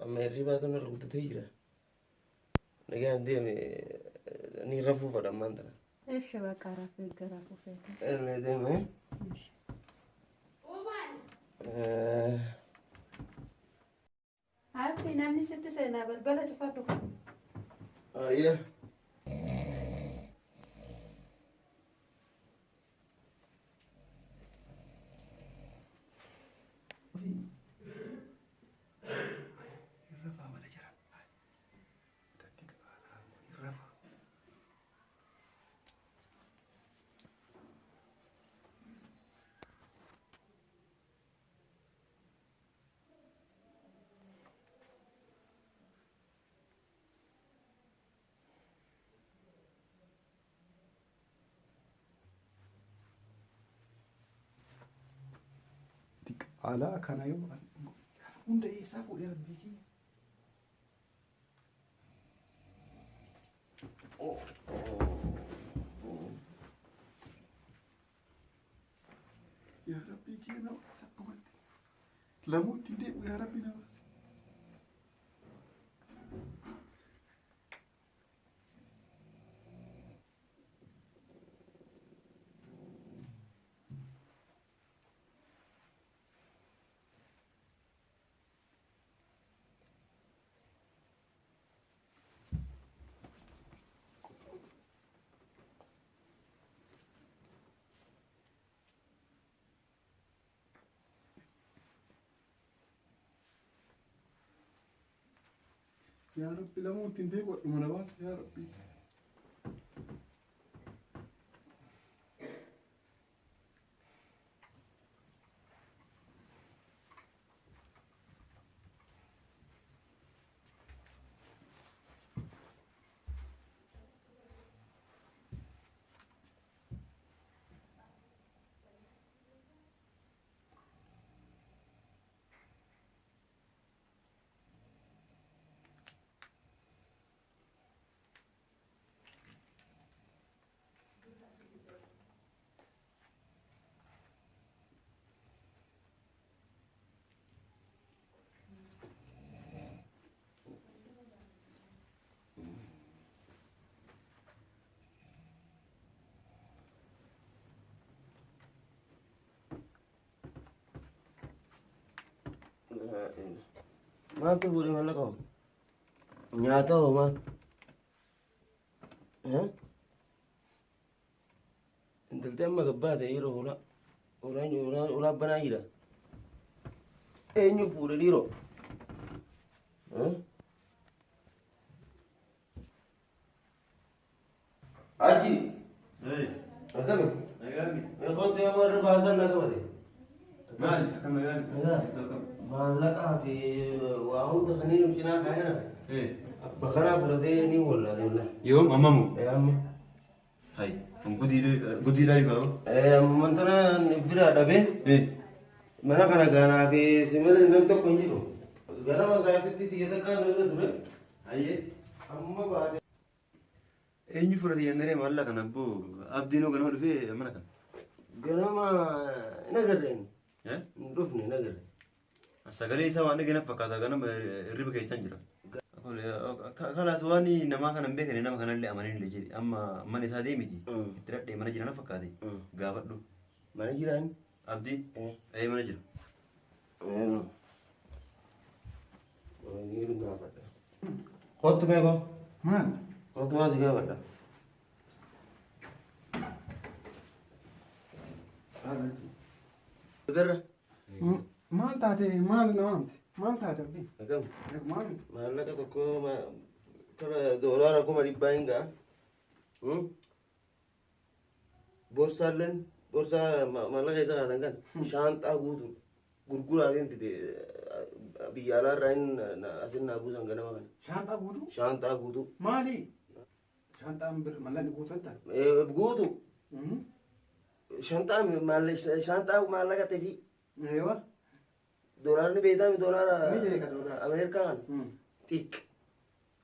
Amma hirribaatu narra guddatee jira. Nagaan deeme ni rafuu fadha ammaan tana. Eshi bakka rafee gara fufeete. Deeme. Abdi namni sitti seenaa balbala cufadhu. Ayya. Rafaa mala jira. Datti qabaadhaa. Rafaa. Diqaalaa kana yoo hunda eessaa fuudhee rabbii kiyya. Yaa rabbii kiyya nama saphumatti. Lamuu ittiin deebi'u yaa rabbii na baasi. Yaa rabbi lamuu ittiin deebi'u dhuma na baasi yaa rabbi. Maaltu fuudhee maallaqa hoo? Nyaata hoo maal? Intalti amma gabbaate yeroo hulaa hulaa hulaa banaa jira. Eenyu fuudhe dhiiroo? Haji. Akkami? Nagaami. Kootti yoo warri baasan na qabate. Maali? Akkam nagaami? Nagaa. Maallaqaa fi waa hunda kanneen nu cinaa kaa'eera. Abba kanaa fudhatee ni wallaale wallah. Yoom ammamu? Amma. Hai, gudiidhaa ifaa. Amma tana biraa dhabee mana kana gaanaa fi simila nam tokko hin jiru. Ganama sa'aatitti xiyya takkaan nu bira ture. Hayyee. Amma baate. Eenyu fudhate jennee maallaqa kana abboo abdiinoo ganama dhufee mana kana. Ganama nagarreen hin dhufne nagarre. Sagalee isaa waan dhageenyaaf fakkaata ganama hirriba keessan jira. Kalaas waan namaa kana hin beekne nama kanallee amananii illee jedhe amma mana isaa deemiti itti dhadhee mana jira na fakkaate gaafadhu. Mana jiraa inni? Abdii ee mana jira. Gaafadha. Kottu meeqoo? Maal? Kottu waa si gaafadha. Darra. Maal taate maal na waamte? Maal taate abdii? Akkam? Maal? Maallaqa tokko kara doolaara 500,000 hin ga'a. Borsaalleen borsaa maallaqa isa kaatan kan shaanxaa guutuu gurguraaf hin fide biyya alaarraa hin asin naa buusan ganama kana. Shaanxaa guutuu? Shaanxaa guutuu. Maali? Shaanxaan bir mallaqni guutuu ta'a? Guutuu. Shaanxaa maallaqa ta'efi. Eewa. Doolaarni beektaa doolaara Ni beeka doolaara. Ameerikaa kana. Xiq.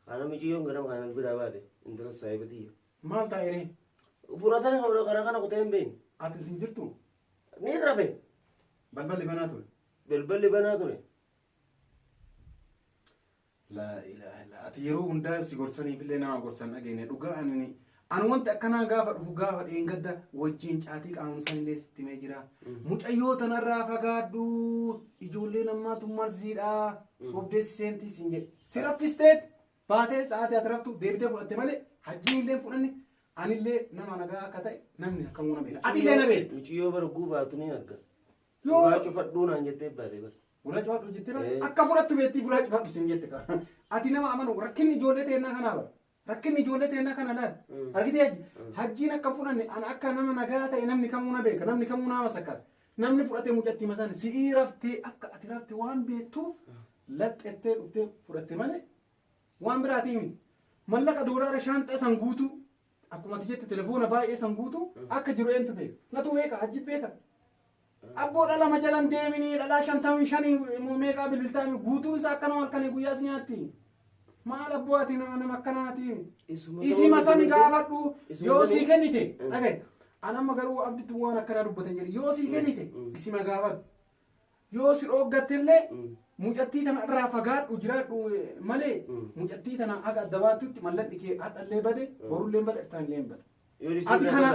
Kana miciyyoon ganama kana biraa baate intala saahibatiyya. Maal ta'e ree? Fudhatanii karaa kana kutee hin beekne. Ati sin jirtu? Ni rafe. Balballi banaa ture. Balballi banaa ture. Laa ilaaha illa ati yeroo hundaa si gorsaniif illee nama gorsan dhageenya dhugaa ani ani wanti akkanaa gaafa dhufu gaafa dheengadda wajjin caatii qaamumsan illee sitti himee jira. Mucayyoo tanarraa fagaadhu ijoolleen ammaatu marziidha sobdee si seentii siin jedhe. Si raffisteet baatee sa'aatii ati raftu deebitee fudhatte malee hajjiin illee hin fudhanne anillee nama nagaa akka ta'e namni akkamuu na beeka. Ati illee na beekta. Mucayyoo bara gubaatu ni arga. Yoo Ulaa cufadhuu naan jettee baate bara. Ulaa cufadhu jettee bara akka fudhattu beektii ulaa cufadhu siin jette kaa. Ati nama amanu rakkinni ijoollee teennaa kanaa bara. Rakkinni ijoollee teennaa kana laal. Argitee hajji. Hajjiin akka fudhanne ana akka nama nagaa ta'e namni kamuu na beeka namni kamuu nama sakkara. Namni fudhatee mucattii masaan si'ii raftee akka ati rafte waan beektuuf laxxettee dhuftee fudhatte malee waan biraatii miti. Mallaqa doolaara shaanxaa san guutuu akkuma ati jette telefoona baay'ee san guutuu akka jiru eentu beeka. Natu beeka hajji beeka. Abboo dhala majalan deeminii dhalaa 55 meeqaa bilbiltaami guutuun isaa akkanuma halkanii guyyaa si nyaatti. Maal abboo ati nama nama akkanaati. Isii masan gaafadhu yoo sii kennite dhagaye. An amma garuu abditu waan akkanaa dubbatan jedhe yoo sii kennite isima gaafadhu. Yoo si dhooggatte illee mucattii tana irraa fagaadhu jiraadhu malee mucattii tana haga adda baattutti mallaqni kee hadhallee bade borullee bade iftaanillee bade. Ati kana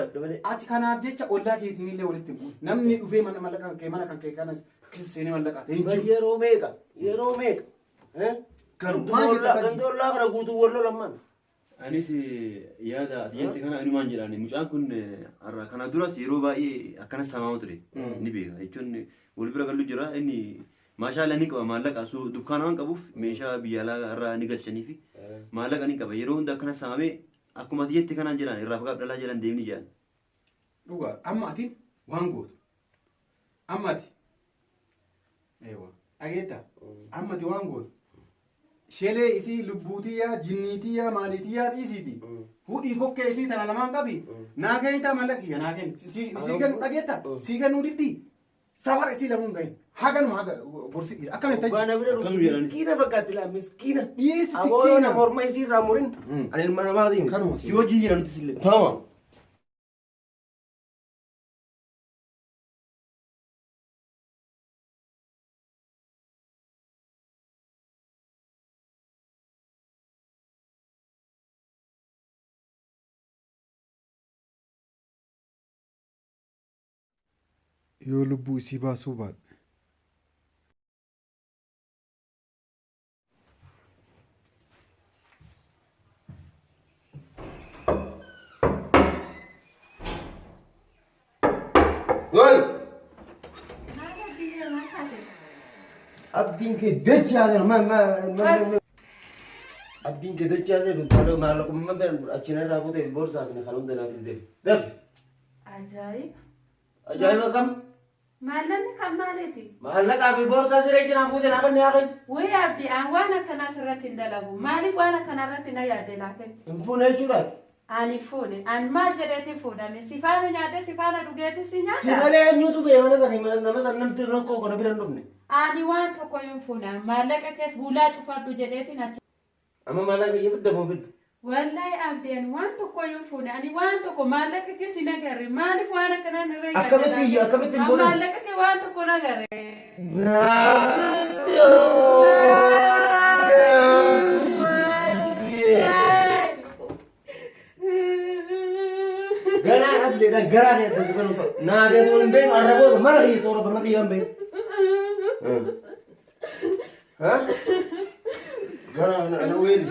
ati kanaaf jecha ollaa keetiin illee walitti hin bu'u. Namni dhufee mana mallaqa kan kee mana kan kee kanas keessa seenee mallaqa hin jiru. Yeroo meeqa? Yeroo meeqa? Garuu maal jetta Ganda ollaa kana guutuu wal lolamman. Anis yaada ati jette kana inumaan jedhaan mucaan kun har'a kana duras yeroo baay'ee akkanas samaa'u ture ni beeka jechuun wal bira galu jira inni maashaallah ni qaba maallaqa dukkaana waan qabuuf meeshaa biyya alaa irraa ni galchanii fi maallaqa ni qaba yeroo hunda akkanas samaamee akkuma ati jette kanaan jedhaan irraa fagaadhu dhalaa jedhan deemni jedhan. Dhugaa amma ati waan gootu amma ati eewa dhageetta amma ati waan gootu shelee isii lubbuutiyyaa jinniitiyyaa maaliitiyyaa dhiisiiti hudhii kokkee isii tana lamaan qabi naa kennitaa mallaqa kiyya naa kenni sii kennu dhageetta sii kennuu diddi safara isii lamuun gahin haganuma haga gorsi dhiira akkamitti Waan bira Akkam jedhani? miskiina fakkaatti laa miskiina. Dhiyeessi Aboo sikkiina. nama morma isii irraa murin ani ilma namaatii miti. Kanuma Si wajjin jira nuti sillee. Tama. Yoo lubbuu isii baasuu baadhe. Goy! Maal abdii maal taate? Abdiin kee dachaa jira ma ma ma Abdiin kee dachaa jira maallaquma achi irraa fuutee boorsaa fi kan hunda naaf fidee. Dafi! Ajaa'iba! Ajaa'iba kam? Maallaqni kan maaliiti? Maallaqaa fi boorsaa siree cinaa fuutee naa kan yaa Wayi abdii aan waan akkanaa sirratti hin dalagu. Maaliif waan akkanaa irratti na yaadde laafee? Hin fuune jechuudha. Ani fuune. An maal jedheeti fuudhame? Si faana nyaadhe si faana dhugeeti si Si nyaata? malee eenyutu bee mana sanii mana nama san namti rakkoo kana bira hin dhufne. Ani waan tokko hin fuune. Maallaqa keessa bulaa cufadhu jedheetiin achi. Amma maallaqa kiyya fidda moo fidda? Wallahi abdii ani waan tokko hin fuune. Ani waan tokko maallaqa keessa hin agarre. Maaliif waan akkanaa irra yaadde Akkamitti akkamitti hin fuune? Maallaqa kee waan tokko hin agarre. Garaa dhableedha garaa dheedha si banuu ta'u. Naa beeku hin beeku arraboota mana kiyya toora mana kiyya hin beeku. Garaa na weeli.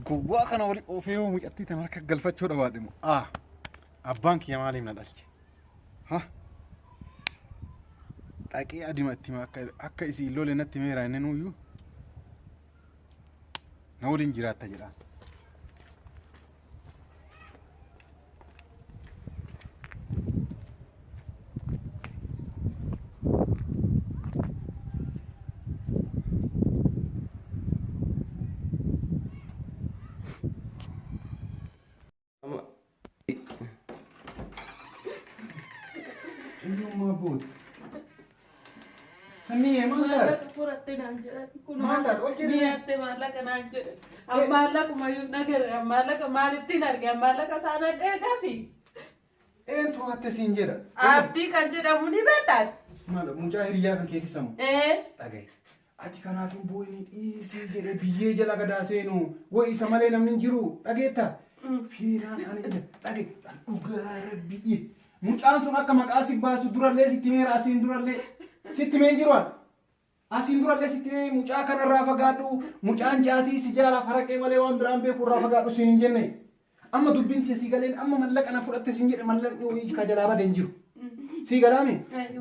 Gowwaa kana wali oofee yoo mucattii tana harka galfachuu dhabaadhe moo? Ah, abbaan kiyya maaliif na dhalche? Ha? Dhaqee adima itti hima akka akka isii lole natti meera inni nuyyuu na waliin jiraatta jedhaan. Xinnummaa booda. Samii maal taate? Maallaqa fudhatte naan jedhan. Maal taate? Ol jedhi. Niyaatte maallaqa naan jedhan. An maallaqumayyuu hin agarre. An maallaqa maalittiin arge? An maallaqa isaan addeegaafi. Eentu hatte siin jedha. Abdii kan jedhamu ni beektaa? Maal mucaa hiriyaa kan keessi samu. Ee. Dhagaye. Ati kanaaf hin boo'ini dhiisii jedhee biyyee jala gadaa seenu. Wayi isa malee namni hin jiru. Dhageetta? Fiiraan ani dhage dhugaa rabbii. Mucaan sun akka maqaa si baasu durallee sitti meera asiin durallee sitti mee hin jiru an. Asiin durallee sitti mee mucaa kanarraa fagaadhu mucaan caatii si jaala faraqee malee waan biraan beeku irraa fagaadhu siin hin jenne. Amma dubbiin kee sii galeen amma mallaqa na fudhatte siin jedhe mallaqni wayii ka jalaa bade hin jiru. Sii galaame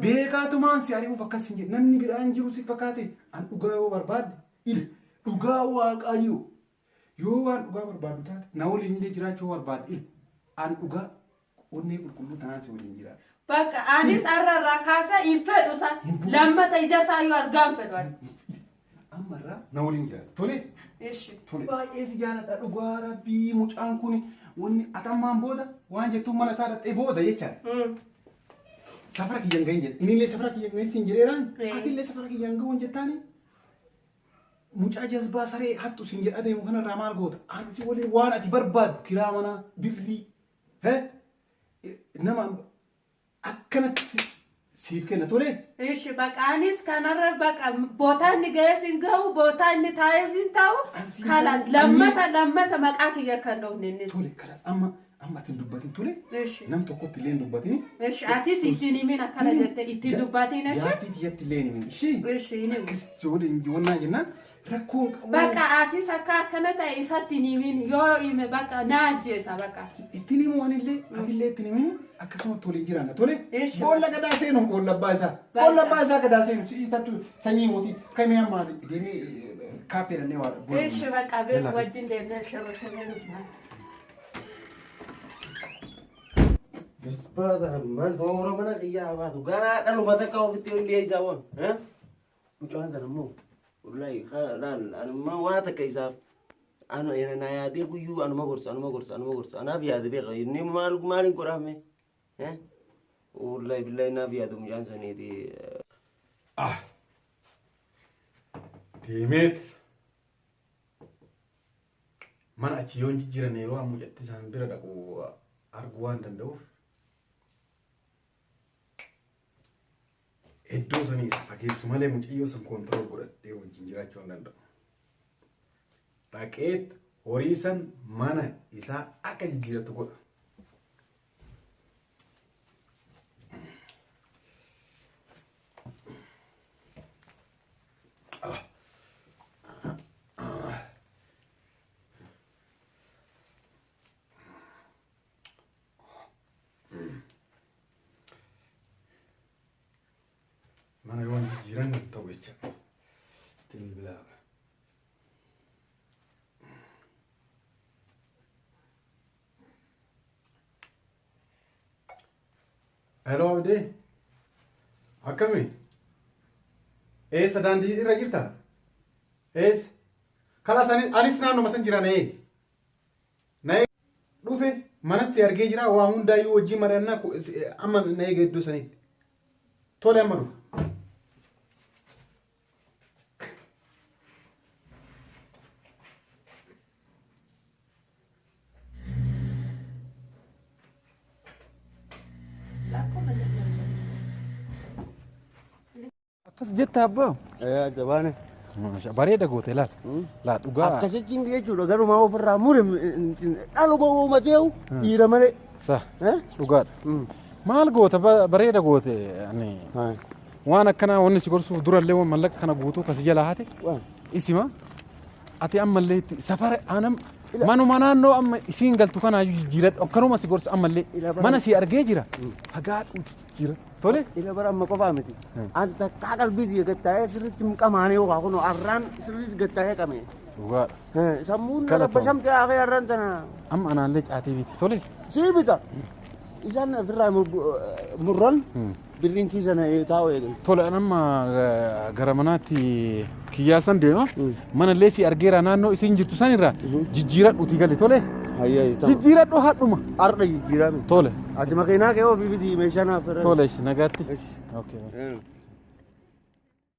beekaatumaan si ari'uuf akkas siin jedhe namni biraan jiru si fakkaate an dhugaa yoo barbaadde ila dhugaa waaqaayyuu yoo waan dhugaa barbaaddu taate na waliin illee jiraachuu barbaadde ila an dhugaa onnee qulqulluu tanaan si waliin jiraadha. Bakka anis har'a irraa kaasee hin fedhu isa. Lammata ija isaa yoo argaa hin fedhu ani. Amma irraa na waliin jiraadha. Tole. Ishi. Tole. Baay'ee si jaaladha dhugaa rabbii mucaan kun wanni atammaan booda waan jettuun mana isaa dhaqxee booda jechaadha. Safara kiyya hin gahin jedhe. Inni illee safara kiyya hin gahin siin jedheeraan. Ati illee safara kiyya hin gahuun jettaani. Mucaa jazbaa saree hattu siin jedha deemu kanarraa maal goota? Ani si waliin waan ati barbaaddu kiraa manaa birrii he nama akkanatti siif kenna tole. Ishi baqa anis kanarra baqa bootaa inni ga'ee siin ga'u bootaa inni taa'ee siin taa'u Ani kalas siin lammata lammata maqaa kiyya kan dhoofne innis. Tole kalas amma amma ati hin dubbatin tole. Ishi. Nam tokkotti illee hin dubbatin. Ishi atis ittiin himin akkana jette ittiin dubbatiin ishi. Jaartii tiyyatti illee hin himin. Ishi. Ishi hin himu. Akkasitti si waliin wannaa jennaan rakkoo hin qabu. Bakka atis akka akkana ta'e isatti hin himin yoo hime bakka na ajjeesa bakka. Ittiin himuu anillee atillee ittiin himin akkasumatti waliin jiraanna tole. Ishi. Boolla gadaa seenu boolla abbaa isaa. Boolla abbaa isaa gadaa seenu si isattu sanyii mootii kamii amma deemee kaaffee dhannee waa. Ishi bakka beeku wajjin deemnee shiroo shiroo dhufna. Jazbaa tana maal toora mana kiyyaa baatu garaa dhaluma takka ofitti ol dhiyeessaa waan. Mucaan sana immoo wallahi laal anuma waa takka isaaf ana na yaadee guyyuu anuma gorsa anuma gorsa anuma gorsa anaaf yaade beeka inni maal maaliin godhaame. Wallahi billahi naaf yaadu mucaan saniiti. Ah. Deemeet. Mana achi yoon jijjiiran yeroo ammoo mucatti isaan bira dhaqu arguu waan danda'uuf iddoo sanii isa fageessu malee mucayyoo san koontirool godhadhee wajjin jiraachuu hin danda'u. Dhaqeet horii san mana isaa akka jijjiiratu godha. Mana yoon jijjiiran hin ta'u jecha. Itti bilbilaa. Hello Abdii. Akkami? Eessa daandii irra jirta? Eessa? Kalaas anis naannoma san jira na eegi. Na eegi. Dhufe manas si argee jira waa hundaayyuu wajjin mari'annaa amma na eega iddoo sanitti. Tole amma dhufa. Akkas jetta abbaa. Jabaane. Maasha bareeda goote laal. Laal dhugaa. Akkas jechuun jechuudha garuma ofirraa mure dhaluma uumateewu dhiira malee. Sa dhugaadha. Maal goota bareeda goote ani waan akkanaa wanni si gorsuuf durallee waan mallaqa kana guutuu kasi jalaa hate isima ati ammallee itti safara anam manuma naannoo amma isiin galtu kanaayyuu jijjiiradhu akkanuma si gorsa ammallee mana si argee jira fagaadhu jijjiiradhu tole. Ila bara amma qofaa miti. An takkaa qalbii tiyya gattaa'ee sirriitti hin qamaane yookaan kun arraan sirriitti gattaa'ee qame. Dhugaadha. Sammuun na Galatoom. rabbashamte akee arraan tana. Amma anaallee caatii biti tole. Sii bita. Isaan ofirraa murran birriin kiisa na taa'u eegalte. Tole an amma gara manaatti kiyyaa san deema. Manallee si argeera naannoo isiin jirtu san irraa jijjiiradhuutii gali tole. Hayyee ta'u. Jijjiiradhu hadhuma. Arda jijjiirame. Tole. Ati makiinaa kee ofii fidii meeshaa naaf irra. Tole ishi nagaatti. Ishi. Okay.